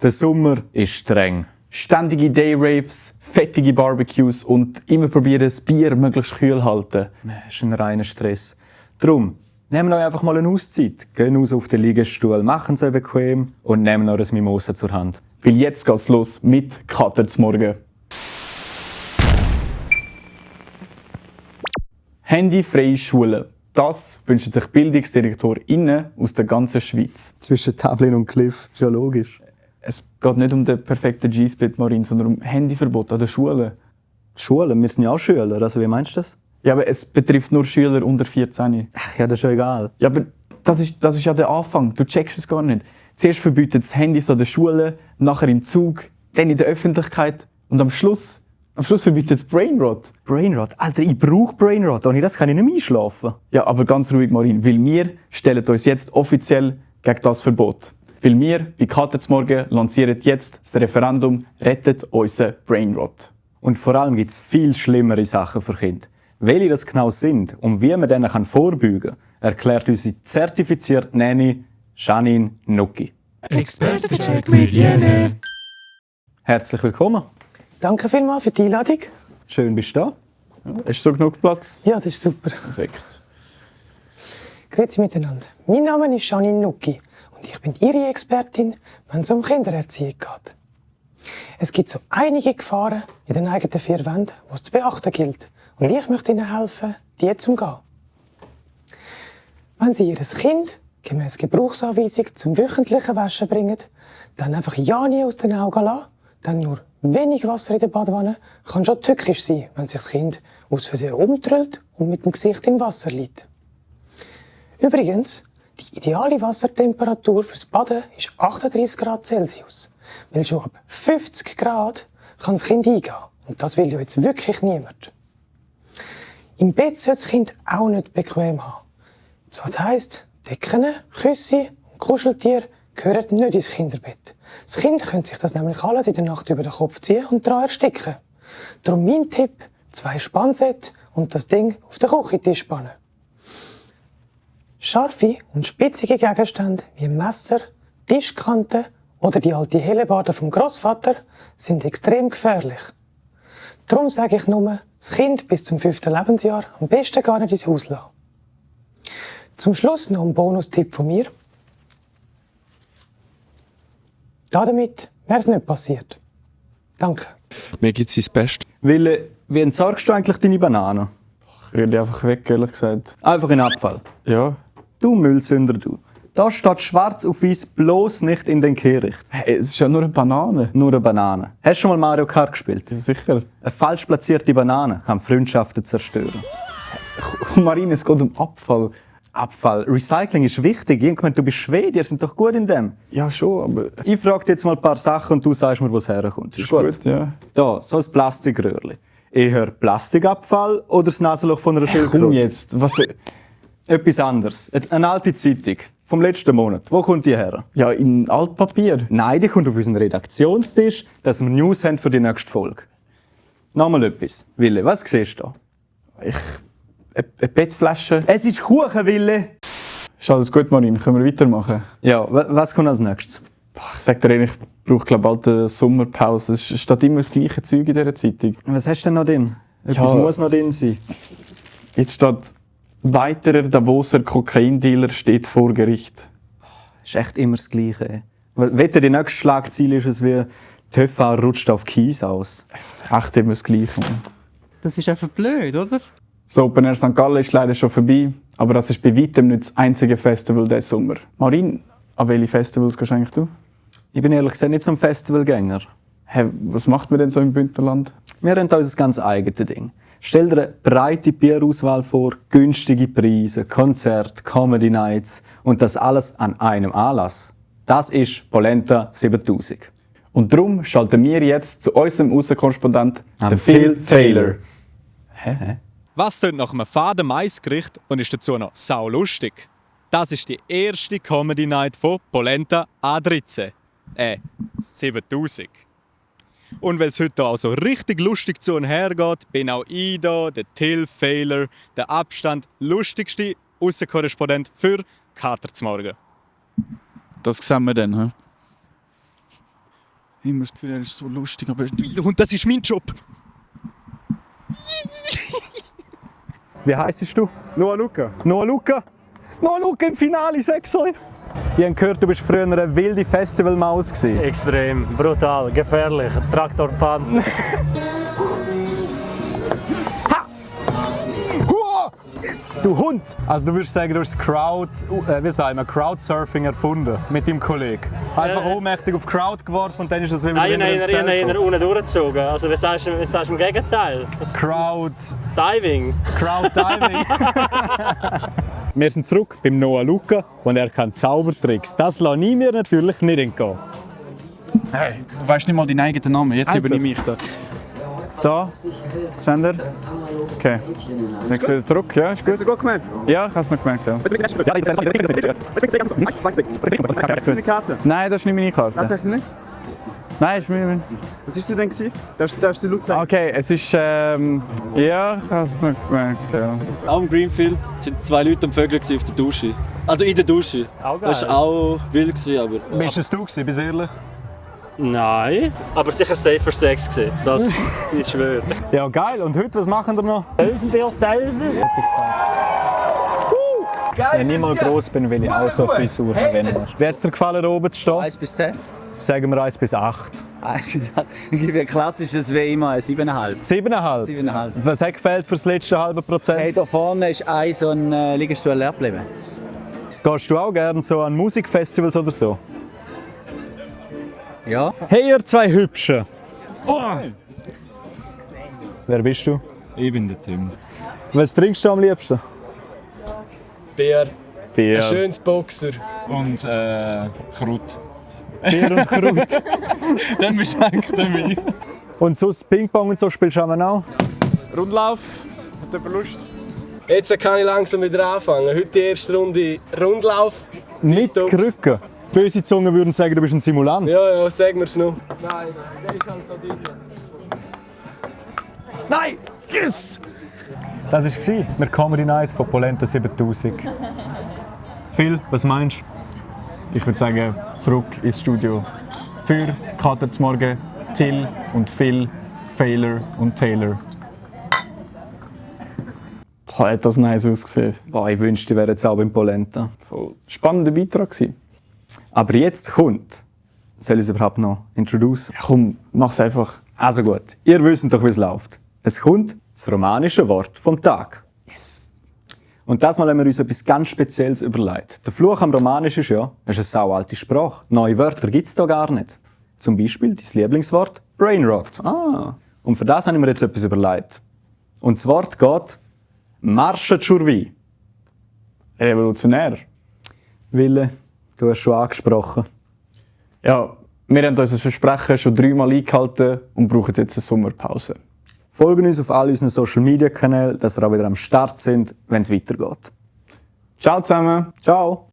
Der Sommer ist streng. Ständige Dayraves, fettige Barbecues und immer probieren, das Bier möglichst kühl halten. Das ist ein reiner Stress. Drum, nehmt euch einfach mal eine Auszeit. Geht raus auf den Liegestuhl, machen es euch bequem und nehmt euch ein Mimosa zur Hand. Weil jetzt geht's los mit Kater zum Morgen. Handyfreie Schulen. Das wünschen sich BildungsdirektorInnen aus der ganzen Schweiz. Zwischen Tablin und Cliff, ist ja logisch. Es geht nicht um den perfekten G-Split, Marin, sondern um Handyverbot an den Schulen. Schulen? Wir sind ja auch Schüler, also wie meinst du das? Ja, aber es betrifft nur Schüler unter 14. Ach ja, das ist ja egal. Ja, aber das ist ja der Anfang. Du checkst es gar nicht. Zuerst verbietet das Handys an der Schule, nachher im Zug, dann in der Öffentlichkeit und am Schluss verbietet es Brainrot. Brainrot? Alter, ich brauche Brainrot. Ohne das kann ich nicht mehr einschlafen. Ja, aber ganz ruhig, Marin, weil wir stellen uns jetzt offiziell gegen das Verbot. Weil wir bei Kater zum Morgen lancieren jetzt das Referendum «Rettet unseren Brainrot». Und vor allem gibt es viel schlimmere Sachen für Kinder. Welche das genau sind und wie man denen vorbeugen kann, erklärt unsere zertifizierte Nanny Janine Nucki. Expertencheck mit Jene. Herzlich willkommen. Danke vielmals für die Einladung. Schön, bist du da. Hast du so genug Platz? Ja, das ist super. Perfekt. Grüezi miteinander. Mein Name ist Janine Nucki und ich bin Ihre Expertin, wenn es um Kindererziehung geht. Es gibt so einige Gefahren in den eigenen vier Wänden, die es zu beachten gilt. Und ich möchte Ihnen helfen, die zu umgehen. Wenn Sie Ihr Kind gemäss Gebrauchsanweisung zum wöchentlichen Waschen bringen, dann einfach ja nie aus den Augen lassen, dann nur wenig Wasser in der Badewanne kann schon tückisch sein, wenn sich das Kind aus Versehen umdrüllt und mit dem Gesicht im Wasser liegt. Übrigens, die ideale Wassertemperatur fürs Baden ist 38 Grad Celsius. Weil schon ab 50 Grad kann das Kind eingehen. Und das will ja jetzt wirklich niemand. Im Bett soll das Kind auch nicht bequem haben. Das heisst, Decken, Küsse und Kuscheltiere gehören nicht ins Kinderbett. Das Kind könnte sich das nämlich alles in der Nacht über den Kopf ziehen und daran ersticken. Darum mein Tipp, 2 Spannsätze und das Ding auf den Küchentisch spannen. Scharfe und spitzige Gegenstände wie Messer, Tischkanten oder die alte Hellebarde vom Grossvater sind extrem gefährlich. Darum sage ich nur, das Kind bis zum 5. Lebensjahr am besten gar nicht ins Haus lassen. Zum Schluss noch ein Bonustipp von mir. Damit wäre es nicht passiert. Danke. Mir gibt es das Beste. Wille, wie entsorgst du eigentlich deine Bananen? Ich rede einfach weg, ehrlich gesagt. Einfach in Abfall. Ja. Du Müllsünder, du. Da steht schwarz auf weiß bloß nicht in den Kehricht. Hey, es ist ja nur eine Banane. Nur eine Banane. Hast du schon mal Mario Kart gespielt? Ja, sicher. Eine falsch platzierte Banane kann Freundschaften zerstören. Marine, es geht um Abfall. Abfall. Recycling ist wichtig. Irgendwann, du bist Schwede, ihr seid doch gut in dem. Ja, schon, aber... Ich frage dir jetzt mal ein paar Sachen und du sagst mir, wo es herkommt. Ist gut, ja. Da, so ein Plastikröhrchen. Eher Plastikabfall oder das Nasenloch von einer Komm Schildkröte? jetzt, was für... Etwas anderes. Eine alte Zeitung vom letzten Monat. Wo kommt die her? Ja, in Altpapier. Nein, die kommt auf unseren Redaktionstisch, dass wir News haben für die nächste Folge. Nochmal etwas. Wille, was siehst du da? Eine Bettflasche. Es ist Kuchen, Wille! Ist alles gut, Marine? Können wir weitermachen? Ja, was kommt als nächstes? Ich sag dir ehrlich, ich brauche glaube bald eine Sommerpause. Es steht immer das gleiche Zeug in dieser Zeitung. Was hast du denn noch drin? Etwas Ja. muss noch drin sein. Jetzt steht, weiterer Davoser Kokaindealer steht vor Gericht. Das ist echt immer das Gleiche. Wetter, die nächste Schlagzeile ist es wie «TÜV rutscht auf Kies aus». Echt immer das Gleiche. Das ist einfach blöd, oder? Das Open Air St. Gallen ist leider schon vorbei, aber das ist bei weitem nicht das einzige Festival diesen Sommer. Marine, an welche Festivals gehst eigentlich du? Ich bin ehrlich gesagt nicht so ein Festivalgänger. Hey, was macht man denn so im Bündnerland? Wir haben da unser ganz eigenes Ding. Stell dir eine breite Bierauswahl vor, günstige Preise, Konzerte, Comedy Nights und das alles an einem Anlass. Das ist Polenta 7000. Und darum schalten wir jetzt zu unserem Außenkorrespondent, Am Phil Taylor. Was tönt nach einem faden Maisgericht und ist dazu noch saulustig? Das ist die erste Comedy Night von Polenta A13. 7000. Und weil es heute auch so richtig lustig zu und her geht, bin auch ich da, der Till Fehler, der Abstand lustigste Aussenkorrespondent für Kater zum Morgen. Das sehen wir dann. He? Immer das Gefühl, er ist so lustig, aber Und das ist mein Job. Wie heisst du? Noah Luca. Noah Luca? Noah Luca im Finale, sag's euch! Ich habe gehört, du bist früher eine wilde Festivalmaus gewesen. Extrem, brutal, gefährlich, Traktorpanzer. Du Hund! Also du würdest sagen, du hast Crowdsurfing erfunden mit deinem Kollegen. Einfach ohnmächtig auf die Crowd geworfen und dann ist das wie Nein, wieder ins Zelt unten gekommen. durchgezogen. Also was sagst du im Gegenteil? Diving. Crowd-Diving. Wir sind zurück beim Noah Luca und er kann Zaubertricks. Das lasse ich mir natürlich nicht entgehen. Hey, du weißt nicht mal deinen eigenen Namen, jetzt Alter. übernehme ich das. Da, Sender. Okay. Dann wieder zurück, ja, ist gut. Hast du gut gemerkt? Ja, ich habe es mir gemerkt, ja. Hast du eine Karte? Nein, das ist nicht meine Karte. Tatsächlich nicht? Nein, ist meine. Was ist sie denn gewesen? Darfst du laut sagen? Okay, es ist, ja, ich habe es mir gemerkt, ja. Am Greenfield sind 2 Leute am Vögeln auf der Dusche. Also in der Dusche. Auch geil. Das war auch wild, aber... Bist es du gewesen, bist ehrlich? Nein. Aber sicher safer Sex gewesen. Das ich schwöre. Ja, geil. Und heute, was machen wir noch? Elsenbier selber. Wenn ich mal gross bin, will ich auch so Frisur haben. Wie hat es dir gefallen, da oben zu stehen? 1 bis 10. Sagen wir 1 bis 8. Ich gebe ein klassisches wie immer ein 7,5. 7,5? 7,5. Was hat gefehlt für das letzte halbe Prozent? Hey, da vorne ist so ein Liegestuhl leer geblieben. Gehst du auch gerne so an Musikfestivals oder so? Ja. Hey, ihr zwei Hübschen! Wer bist du? Ich bin der Tim. Was trinkst du am liebsten? Bier, Bier. ein schönes Boxer. Und Kraut. Bier und Kraut. Dann bist du eigentlich dabei. Und sonst Ping-Pong und so spielst du auch? Rundlauf. Hat jemand Lust? Jetzt kann ich langsam wieder anfangen. Heute die erste Runde Rundlauf. Nicht Krücken. Böse Zungen würden sagen, du bist ein Simulant. Ja, sagen wir es noch. Nein! Yes! Das war wir Comedy Night von Polenta 7000. Phil, was meinst du? Ich würde sagen, zurück ins Studio. Für Kater zum Morgen, Till und Phil, Failer und Taylor. Boah, hat das nice ausgesehen. Boah, ich wünschte, ich wäre jetzt auch beim Polenta. Spannender Beitrag gewesen. Aber jetzt kommt. Soll ich es überhaupt noch introducen? Ja, komm, mach's einfach. Also gut, ihr wisst doch, wie es läuft. Es kommt das romanische Wort vom Tag. Yes. Und das Mal haben wir uns etwas ganz Spezielles überlegt. Der Fluch am Romanisch ist ja, es ist eine saualte Sprache. Neue Wörter gibt es da gar nicht. Zum Beispiel dein Lieblingswort Brainrot. Und für das haben wir jetzt etwas überlegt. Und das Wort geht Marche Churvi. Revolutionär. Wille, du hast schon angesprochen. Ja, wir haben unser Versprechen schon 3-mal eingehalten und brauchen jetzt eine Sommerpause. Folgen uns auf all unseren Social Media Kanälen, dass wir auch wieder am Start sind, wenn es weitergeht. Ciao zusammen. Ciao!